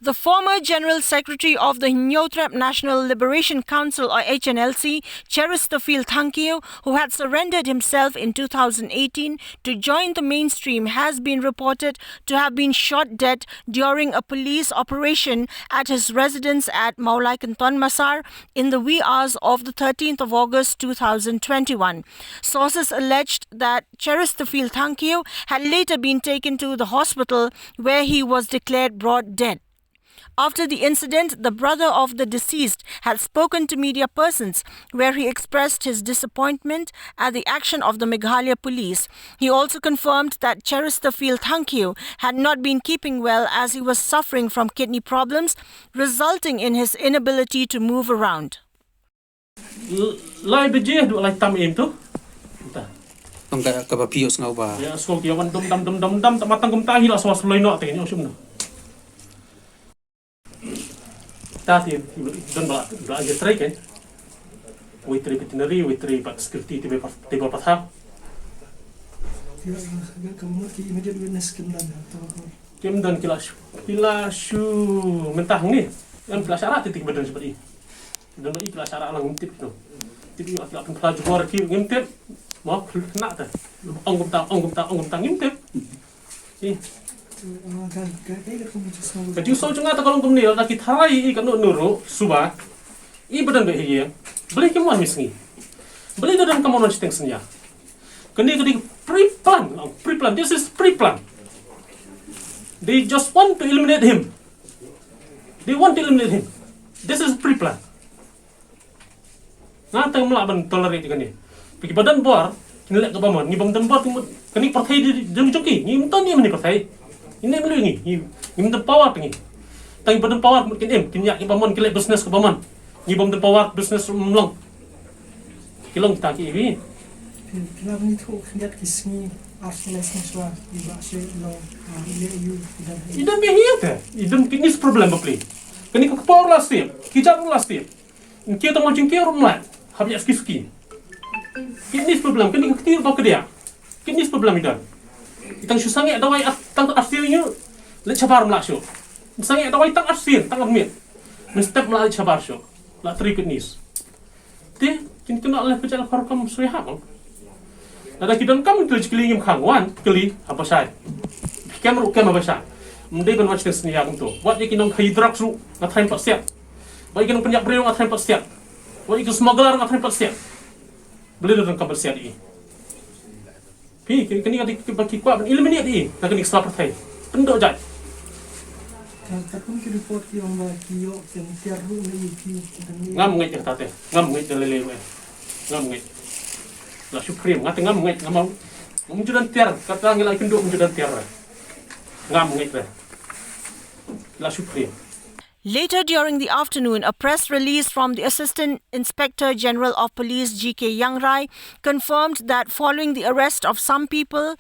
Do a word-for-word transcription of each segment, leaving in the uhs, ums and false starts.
The former General Secretary of the Hynñiewtrep National Liberation Council, or H N L C, Cheristerfield Thangkhiew, who had surrendered himself in two thousand eighteen to join the mainstream, has been reported to have been shot dead during a police operation at his residence at Mawlai Kynton Massar in the wee hours of the thirteenth of August two thousand twenty-one. Sources alleged that Cheristerfield Thangkhiew had later been taken to the hospital, where he was declared brought dead. After the incident, the brother of the deceased had spoken to media persons, where he expressed his disappointment at the action of the Meghalaya police. He also confirmed that Cheristerfield Thangkhiew had not been keeping well, as he was suffering from kidney problems, resulting in his inability to move around. Lai baje haduh lai tam em tu. Ta. Tang ka, kaba phi ïohsngew ba. Ya, sngewthuh ïa wan dum dam dum dam dam, ta matang kumta hi la swa sloi noh te ngi ong shim noh. Ta ti don ba ba ïa trei ke. Wei trei veterinary, wei trei pat security, te ba te ba pat ha. Ki, ki immediate witness kim don ha, to. Kim don ki la shu, ki la shu mynta hangne. Em ki la shah rah te ki ba don sha pat i. Don ba i ki la shah rah lang ngim tip to. Tip i ki la pynphla jubor ki ngim tip. Mo khynnah te. Ong kumta, ong kumta, ong kumta ngim tip. I. Ka jingsngew jong nga te ka long kumne, lada ki tharai i katno katno ruh suba. I ba don ba hi ïa. Balei kim wan mih sngi. Balei da don ka mon wan shiteng synñia. Kane ka dei pre-plan, pre-plan. This is pre-plan. They just want to eliminate him. They want to eliminate him. This is pre-plan. Nga tang mlah ban tolerate kane. Phi ki ba don bor, kin leh kaba mon, ngi bym don bor, kane pyrthei di jong jong ki, ngim don ïa mane pyrthei. Ine mane ngi, ngim don power ngi. Tang ba don power kin im, kin ïa kaba mon, kin leh business kaba mon. Ngi bym don power business mlong. Ki long kita ki iwi. Ki la ni thu khyndiat ki sngi ar sngi lai sngi shuwa i ba she long i le yu i dan. I don be hiya te. I don kidneys problem ba pli. Kani ka por la step. Ki jam la step. Ki tang jing ki rum la. Hab ya ski ski. Kidneys problem kani ka ktir ba kedia. Kidneys problem i don. I tang shu sangeh dawai tang ar sngi yu. Le chabar mla shu. Sangeh dawai tang ar sngi tang ar mit. Min step mla le chabar shu. La tri kidneys. Te kin kynnoh leh pynjah la khor kam sui ha. Lada ki don kam tu jikli ngim khang wan kli ha ba shai. Kem ruh kem ha ba shai. Mdei ban wach tes ni ya kum tu. Wat ye ki nong khai drugs ruh nga thain pat siat. Wat ye ki nong pynjah briew nga thain pat siat. Wat ye ki smuggler nga thain pat siat. Beli don kam pat siat i. Phi kini kini kati ba ki kwah ban eliminate i na kini sla pyrthei. Pyndoh jait. Ka pun ki report ki ong ba ki ïoh ken tiar ruh na i ki. Ngam ngeit ïa kata te. Ngam ngeit da lele we. Ngam ngeit. La supreme ngate ngam ngeit ngam. Ngam judan tiar kata ngi la kynduh ngam judan tiar. Ngam ngeit re. La supreme. Later during the afternoon, a press release from the Assistant Inspector General of Police G K Yangrai confirmed that following the arrest of some people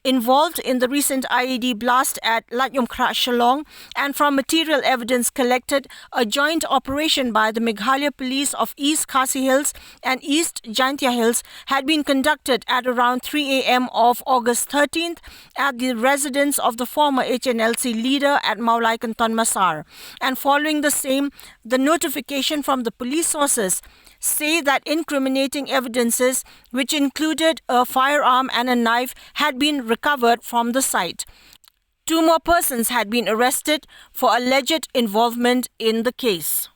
involved in the recent I E D blast at Laitumkhrah, Shillong, and from material evidence collected, a joint operation by the Meghalaya Police of East Khasi Hills and East Jaintia Hills had been conducted at around three a m of August thirteenth at the residence of the former H N L C leader at Mawlai Kynton Massar. And following the same, the notification from the police sources say that incriminating evidences, which included a firearm and a knife, had been recovered from the site. Two more persons had been arrested for alleged involvement in the case.